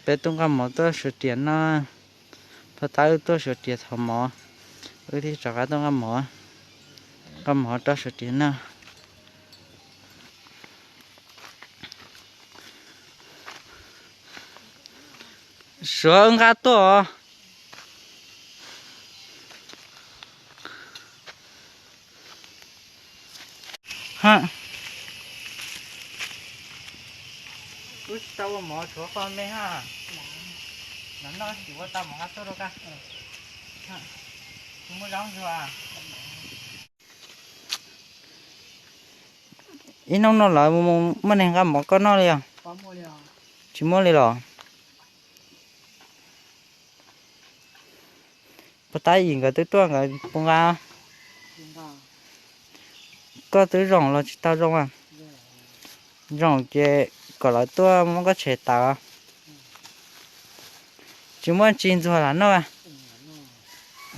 Peb tuaj nqa mov tuaj suav riam noj, pog tab wb tuaj suav riam thov mov, wb thiaj rov qab tuaj nqa mov, nqa mov rau suav riam noj. Suav wb nqa tuaj os. Wb tsis tau ua mov tshuav qhov me ha. Lam noj tsis ua tau mov nqa tuaj rau koj. Tsis muaj zaub ntsuag. Ib hnub no lawv muaj neeg nqa mov koj noj li os? Tsis muaj li los? Pog tab yim nkawd twb tuaj nkawd puas nqa? Koj twb zoo los tsis tau zoo a? Zoo ces kom lawv tuaj muab koj tshem tawm. Tsis muaj tsis ntxuag lam noj.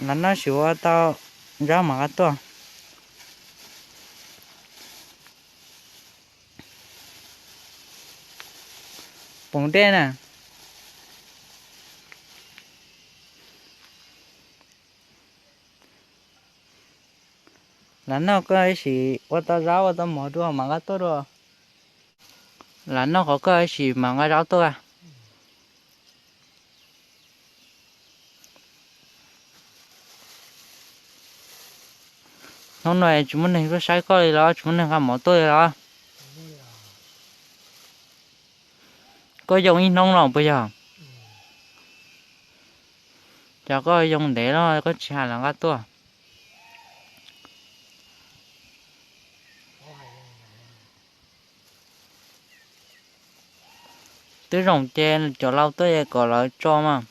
Lam noj tsis ua tau zaub mas nqa tuaj. Poom dej na. Lam noj koj ib sim ua tau zaub ua tau mov dua mas nqa tuaj dua. Lam noj qhov koj ib sim mas nqa zaub tuaj. Hnub no tsis muaj neeg tuaj saib koj li los? Tsis muaj neeg nqa mov tuaj li los? Koj yoo ib hnub no puas yog? Cov koj yoo ntev los koj tsis hais los nqa tuaj. Twb zoo ces cov laus tuaj kom lawv tso mas.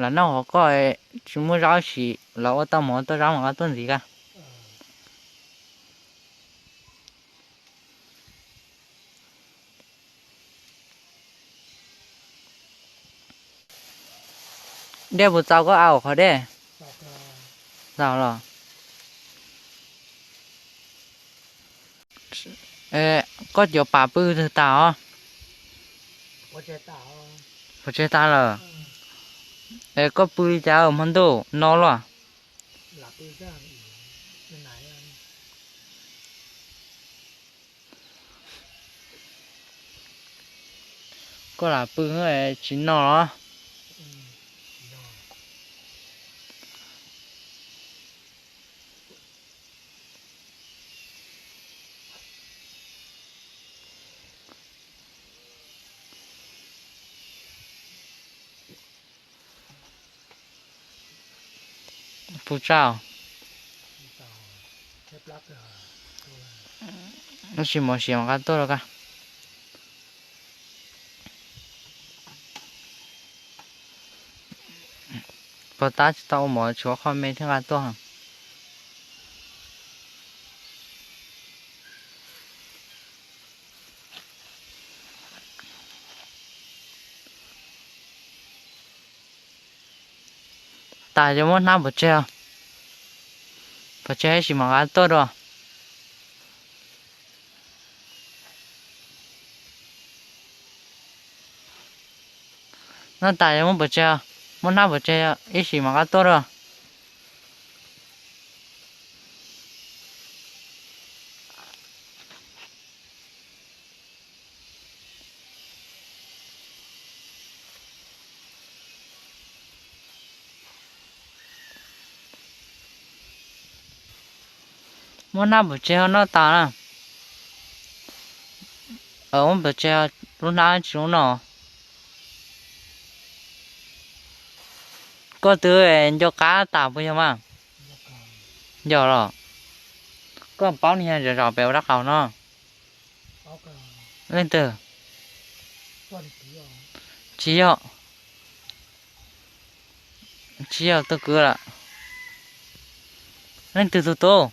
Lam noj qhov koj tsis muaj zaub sim los ua tau mov tau zaub mas nqa tuaj ntxiv koj. Dej puas txaus koj au qhov dej? Txaus los? Koj cov pas pw twg tas os? Pov tseg tas lawm. Es koj pw li cas hmo ntuj no los? Koj lam pw tsis no los? Puas tsaus? Tab sis mov siav mas nqa tuaj rau koj. Pog tab tsis tau ua mov tshuav qhov me thiaj nqa tuaj. Tas yuav muab hnab pov tseg os. Pov tseg ib sim mas nqa tuaj dua. No tas yuav muab pov tseg, muab hnab pov tseg ib sim mas nqa tuaj dua. Muab hnab pov tseg ho noj tas na. Muab pov tseg, lub hnab tsis zoo noj. Koj twb nco qab tas puas yog mas? Yog los. Koj paub niag zaum pem ua dab qaus no? Leej twg? Tsis yog. Tsis yog tus kwv lawm. Leej twg tus tub?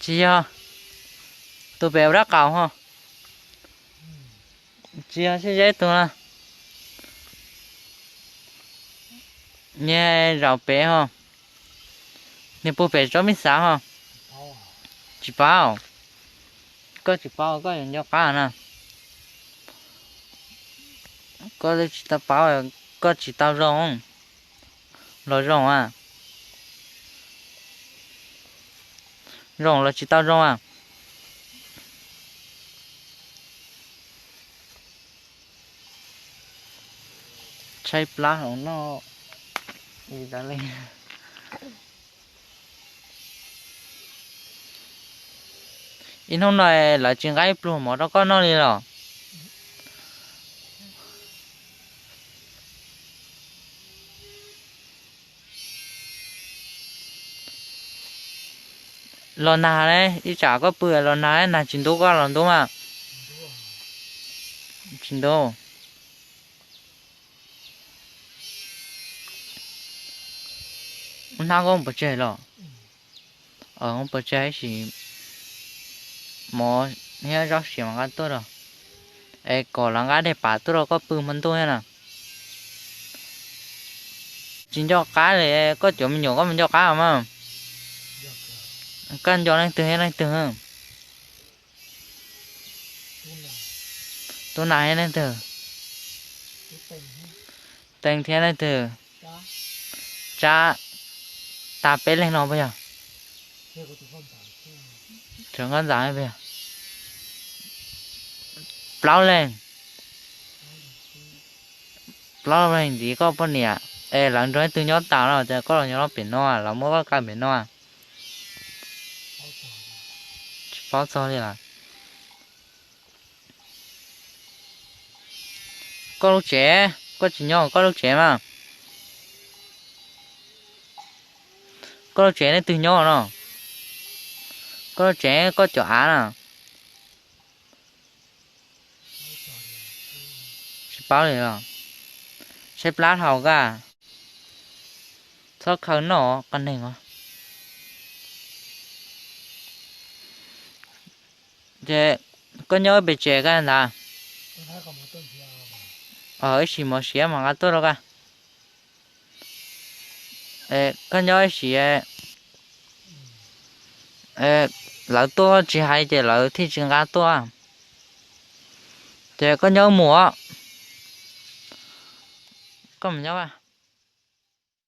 Tsis yog. Tus pem ua dab qaus ho. Tsis yog Sib Zeb tus na. Niag zaum pem ho. Niag puag pem tsob me xav ho. Tsis paub. Koj tsis paub koj yuav nco qab na. Koj tsis tau paub, koj tsis tau zoo los zoo a. Zoo los tsis tau zoo a. Tshaib plab hauv no. Ib hnub no lawv tsis nqa ib pluag mov rau koj noj li los? Los nag ne, ib tsam koj pw los nag, nag tsis ntub koj los ntub mas? Tsis ntub. Hnab koj pov tseg los? Pov tseg ib sim mov thiab zaub siav mas nqa tuaj rau, es kom lawv nqa dej pam tuaj rau koj pw hmo ntuj thiab na. Tsis nco qab li, koj cov me nyuam koj mus nco qab mas. Koj nco leej twg thiab leej twg? Tub Nas thiab leej twg? Teej thiab leej twg? Tsab. Tag peb leeg no puas yog? Tseem nkauj ntxawm puas yog? Plaub leeg. Plaub leeg ntxiv koj poj niam, es lawv nrog leej twg nyob tas no ces koj los nyob pem no, lawv muab koj kaw pem no. Tsis paub txog li lawm. Koj lub tsev, koj tsis nyob koj lub tsev mas. Koj lub tsev leej twg nyob no? Koj lub tsev koj cov av na. Tsis paub li los? Tshaib plab dhau koj. Txhob khaws noj qas neeg os. Ces koj nyob pem tsev koj ntag. Ib sim mov siav mas nqa tuaj rau koj. Koj nyob ib sim, lawv tuaj tsis hais ces lawv thiaj tsis nqa tuaj. Ces koj nyob mus, koj mus nyob.